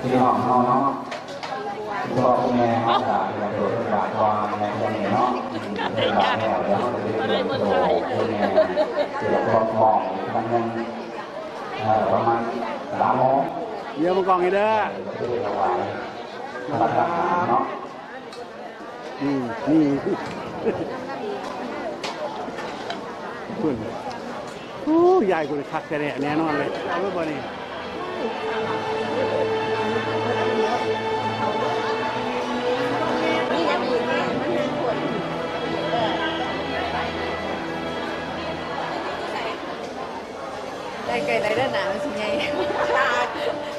ພີ່ນ້ອງເຮົາເນາະ ພໍ່ແມ່ເຮົາກະຢາກໂປດການກ່ອນໃນເລື່ອງນີ້ເນາະ ເວລາແລ້ວ ດຽວເຮົາຈະໄປເປີດໂຕແມ່ ຊິໄດ້ພ້ອມໆກັນ ເອີ ປະມານສາມໂມງ ດຽວມາກ້ອງນີ້ເດີ ຈະໄດ້ຖວາຍພະທານເນາະ. ນີ້ ນີ້ ພຸ້ນ ໂອ້ ຍາຍກູນີ້ຄັກແທ້ແນ່ນອນເລີຍ ເອົາໄວ້ບໍ່ນີ້ ໄດ້ໃກ້ໄດ້ເດີ ໜ້າມັນຊິໃຫຍ່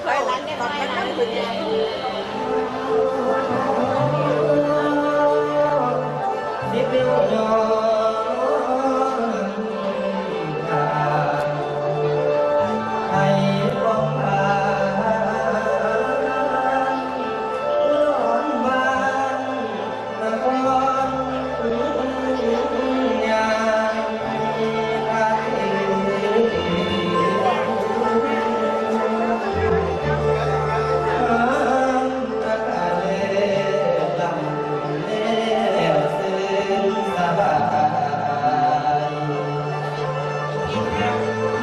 ຖອຍຫຼັງແດ່ ຖອຍຫຼັງ ສິບນິ້ວຍ້ອນ ໃຫ້ຄວາມຫວັງ ດອນບານ ນະຄອນໃຫຍ່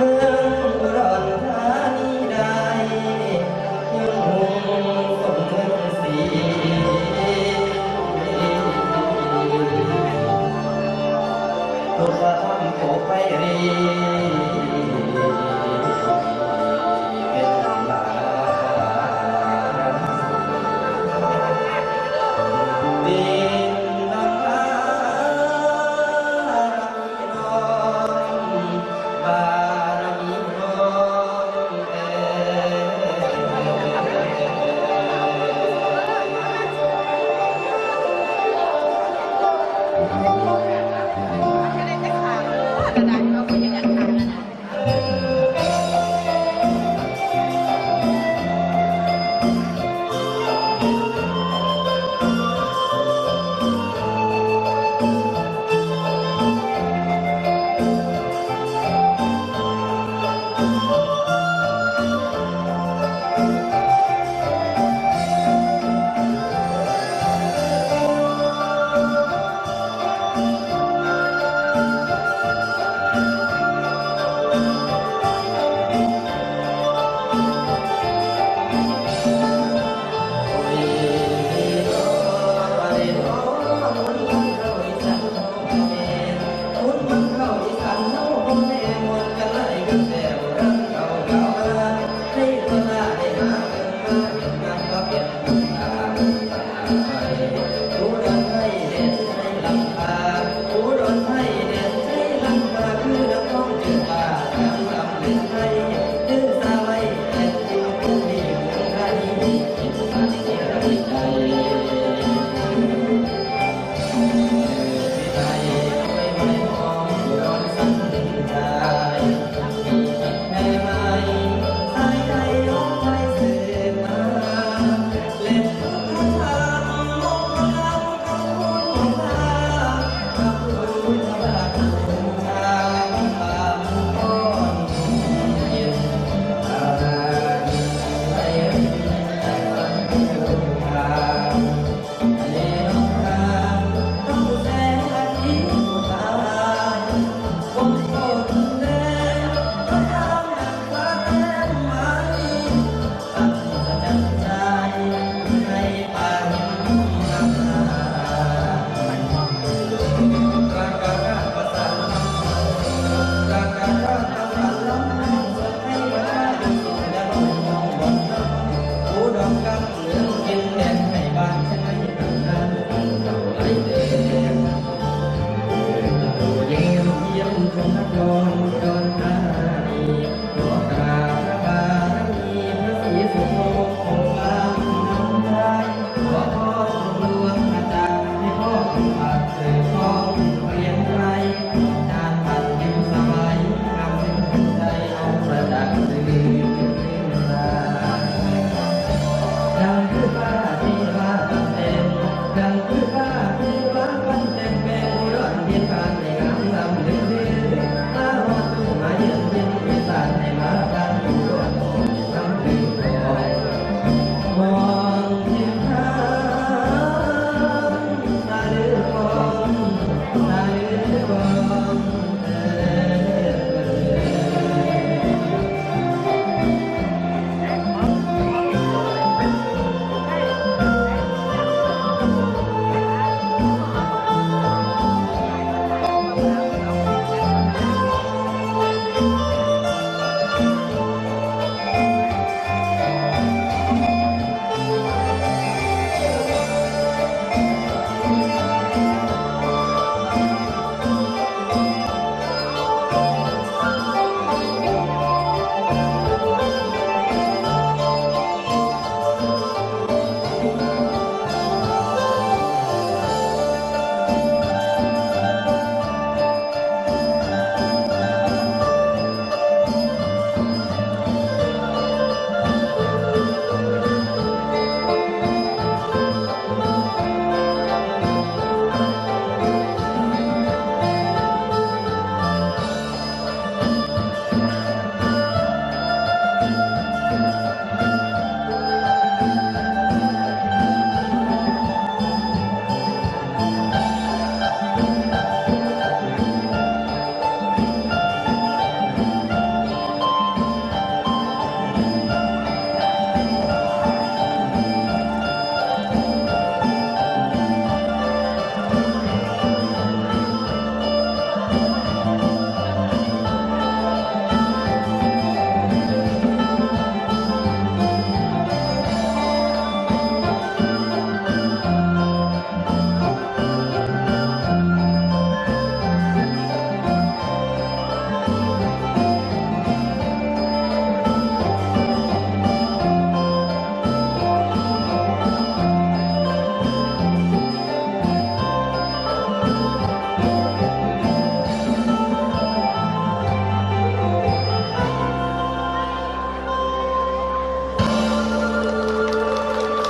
ເມືອງອຸດອນທານີໄດ້ ຍັງຮຸ່ງສົມເມືອງສີ ທຸກວ່າທຳໂພໄພຣີ ເປັນລານ ເປັນລານ ກະດານເຂົາກໍຍັງອັນນັ້ນນະ.